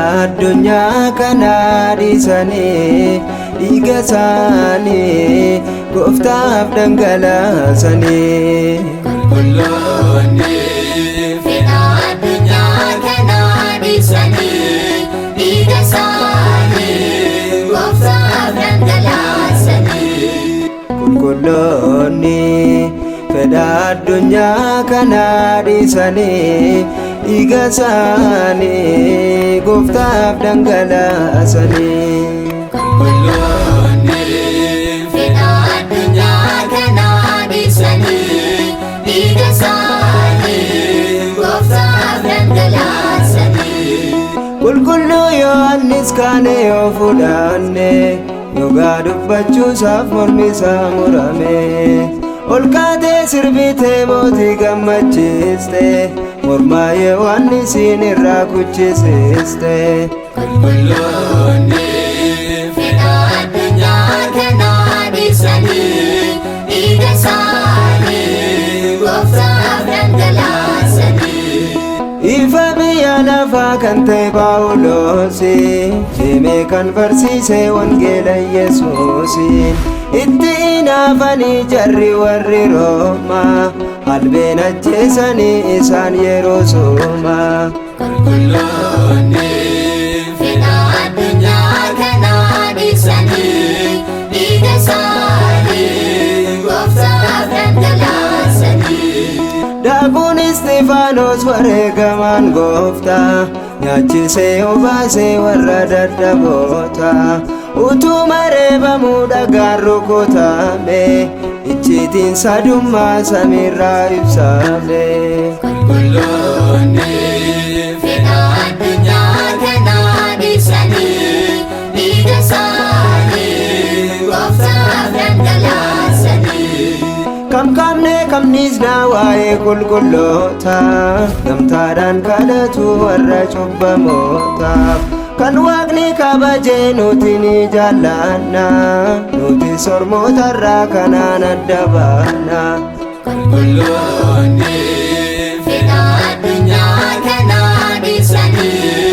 Fedha addunyaa kanaa dhiisanii dhiiga isaanii gooftaaf dhangalaasanii. Qulqulloonni fedha addunyaa kanaa dhiisanii dhiiga isaanii gooftaaf dhangalaasanii. Qulqulloonni fedha addunyaa kanaa dhiisanii dhiiga isaanii gooftaaf dhangalaasanii. Qulqulloonni fedha addunyaa kanaa dhiisanii dhiiga isaanii gooftaaf dhangalaasanii. Qulqulluu Yohaannis kaane yoo fudhanne, dhugaa dubbachuusaaf mormi isaa murame. Ol kaatee sirbitee mootii gammachiiste, mormaa Yohaannisiin irraa kuchisiiste. Qulqulloonni fedha addunyaa kanaa dhiisanii dhiiga isaanii gooftaaf dhangalaasanii. Ifa biyya lafaa kan ta'e Phaawulos, deemee kan barsiise wangeela Yesuusiin, itti hinaafanii jarri warri Roomaa albeen ajjeesanii isaan yeroo soomaa. Qulqulloonni fedha addunyaa kanaa dhiisanii dhiiga isaanii gooftaaf dhangalaasanii. Daakuun Istifaanos wareegamaan gooftaa nyaachisee obaasee warra dadhaboota, utuu mareebamuu dhagaan rukutame, icciitiin sadummaa samiirraa ibsame. Qulqulloonni fedha addunyaa kanaa dhiisanii dhiiga isaanii gooftaaf dhangalaasanii. Kam kaamne kamniisnaa waa'ee qulqulloota, gamtaadhaan kadhatu warra cubbamootaaf. Kan Waaqni kabajee nuti ni jaallanna, nuti sormootarraa kanaan adda baana. Qulqulloonni fedha addunyaa kanaa dhiisanii